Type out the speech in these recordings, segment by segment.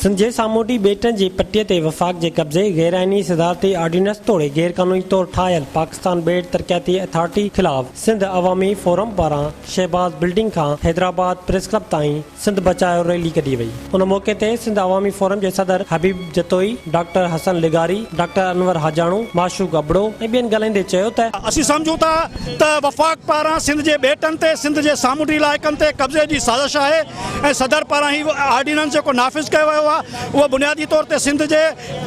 سنڌ جي سامونڊي ٻيٽن جي پٽي تي وفاق جي قبضي، غيرآئيني صدارتي آرڊيننس توڙي غيرقانوني طور ٺاهيل پاڪستان ٻيٽ ترقياتي اٿارٽي خلاف سنڌ عوامي فورم پاران شهباز بلڊنگ کان حيدرآباد پريس ڪلب تائين سنڌ بچايو ريلي ڪڍي وئي. ان موقعي تي سنڌ عوامي فورم جي صدر حبيب جتوئي، ڊاڪٽر حسن لغاري، ڊاڪٽر انور حاجاڻو، معشوق ابڙو ۽ ٻين ڳالهائيندي چيو ته، اسين سمجهون ٿا ته وفاق پاران سنڌ جي ٻيٽن تي سنڌ جي سامونڊي علائقن تي قبضي جي سازش آهي ۽ صدر پاران هي آرڊيننس جيڪو نافذ ڪيو ويو آهي اهو بنيادي طور تي سنڌ جي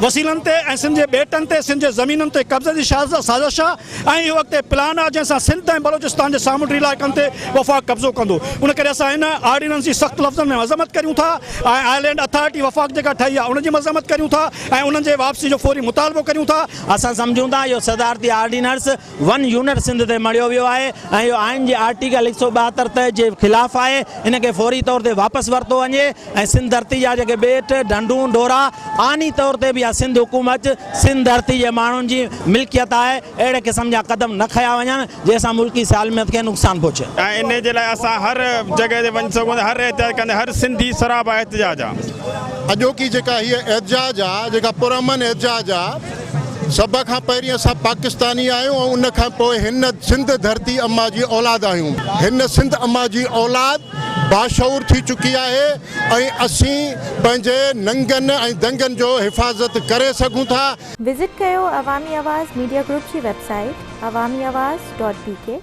وسيلن تي ۽ سنڌ جي ٻيٽن تي سنڌ جي زمينن تي قبضي جي سازش آهي ۽ اهو اڳتي پلان آهي جنهن سان سنڌ ۽ بلوچستان جي سامونڊي علائقن تي وفاق قبضو ڪندو ان ڪري اسان هن آرڊيننس جي سخت لفظن ۾ مذمت ڪريون ٿا ۽ آئلينڊ اٿارٽي وفاق جيڪا ٺاهي آهي ان جي مذمت ڪريون ٿا ۽ انهن جي واپسي جو فوري مطالبو ڪريون ٿا. اسان سمجهون ٿا اهو صدارتي آرڊيننس ون يونٽ سنڌ تي مڙهيو ويو آهي ۽ اهو آئين جي آرٽيڪل 172 تحت جي خلاف آهي ان کي فوري طور تي واپس ورتو وڃي ۽ سنڌ ڌرتي جا جيڪي ٻيٽ، ڍنڍون، ڍورا آئيني طور تي به اها سنڌ حڪومت سنڌ ڌرتي جي ماڻهن جي ملڪيت آهي اهڙي قسم جا قدم نه کنيا وڃن جنهن سان ملڪي سالميت کي نقصان پهچي. ۽ انهي جي لاء اسان هر جڳهه تي وڃي سگهون ٿا هر احتجاج ڪندي هر سنڌي سراپا احتجاج آ. اڄوڪي جيڪا هيء احتجاج آ جيڪا پرامن احتجاج آ سڀ کان پهرين اسان پاڪستاني آهيون ۽ ان کان پوء هن سنڌ ڌرتي اما جي اولاد آهيون. هن سنڌ اما جي اولاد باشعور ٿي چڪي آهي ۽ اسين پنهنجي ننگن ۽ دنگن جو حفاظت ڪري سگهون ٿا. وزٽ ڪيو عوامي آواز ميڊيا گروپ جي website Awami Awaz dot B K.